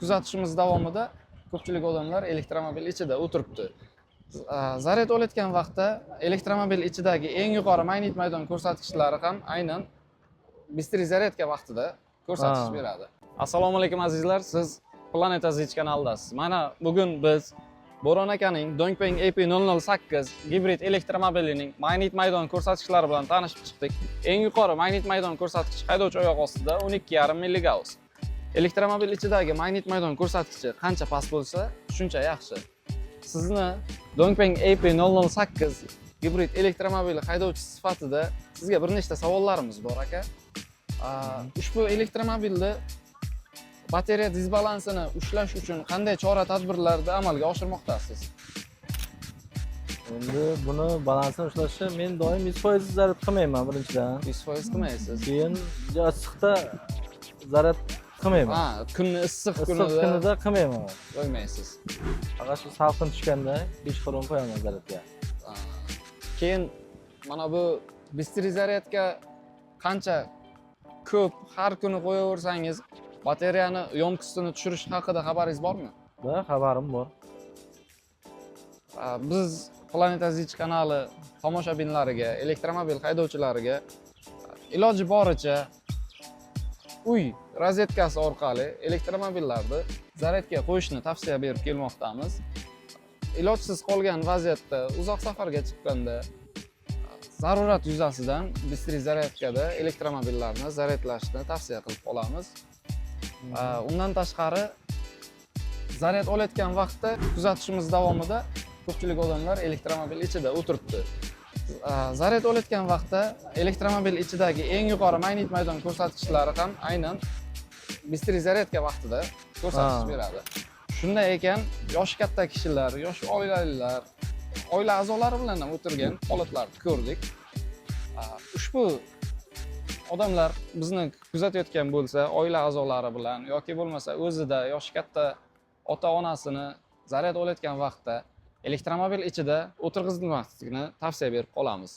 Kuzatishimiz davomida ko'pchilik odamlar elektromobil ichida o'tiribdi. Zaryad olayotgan vaqtda elektromobil ichidagi eng yuqori magnit maydon ko'rsatkichlari ham aynan быстрый зарядка vaqtida ko'rsatish beradi. Assalomu alaykum, azizlar, siz Planeta Zich kanalidasiz. Mana bugun biz Bo'ron akaning Dongfeng AP008 gibrid elektromobilining magnit maydon ko'rsatkichlari bilan tanishib chiqdik. Eng yuqori magnit maydon ko'rsatkichi haydovchi oyoq ostida 12,5 milligauss. Elektromobil ichidagi magnit maydon ko'rsatkichi qancha past bo'lsa, shuncha yaxshi. Sizni Dongfeng AP008 gibrid elektromobili haydovchisi sifatida sizga bir nechta savollarimiz bor, aka. Ushbu elektromobilni batareya disbalansini ushlash uchun qanday chora tadbirlarni amalga oshirmoqdasiz? Endi buni balansini ushlashni men doim 100% zaryad qilmayman, birinchidan. 100% qilmaysiz. Keyin issiqda zaryad qilmayman. Ha, kunni issiq Issiq kunida kunida qilmayman. qo'ymaysiz. Faqat shu salqin tushganda kechqurun qo'yaman zaryadga. Keyin mana bu быстрый зарядка qancha ko'p har kuni qo'yaversangiz, batareyani ёмкость ini tushirish haqida xabaringiz bormi? Да, xabarim bor. Biz Planeta Zich kanali tomoshabinlariga, elektromobil haydovchilariga iloji boricha uy rozetkasi orqali elektromobillarni zaryadga qo'yishni tavsiya berib kelmoqdamiz. Ilojsiz qolgan vaziyatda, uzoq safarga chiqqanda, zarurat yuzasidan быстрый зарядка da elektromobillarni zaryadlashni tavsiya qilib qolamiz. Undan tashqari, zaryad olayotgan vaqtda kuzatishimiz davomida ko'pchilik odamlar elektromobil ichida o'tiribdi. Zaryad olayotgan vaqtda elektromobil ichidagi eng yuqori magnit maydon ko'rsatkichlari ham aynan быстрый зарядка vaqtida ko'rsatish beradi. Shunday ekan, yoshi katta kishilar, yoshi oilalilar, oila a'zolari bilan ham o'tirgan holatlarni ko'rdik. Ushbu odamlar bizni kuzatayotgan bo'lsa, oila a'zolari bilan yoki bo'lmasa o'zida yoshi katta ota onasini zaryad olayotgan vaqtda elektromobil ichida o'tirg'izmaslikni tavsiya berib qolamiz.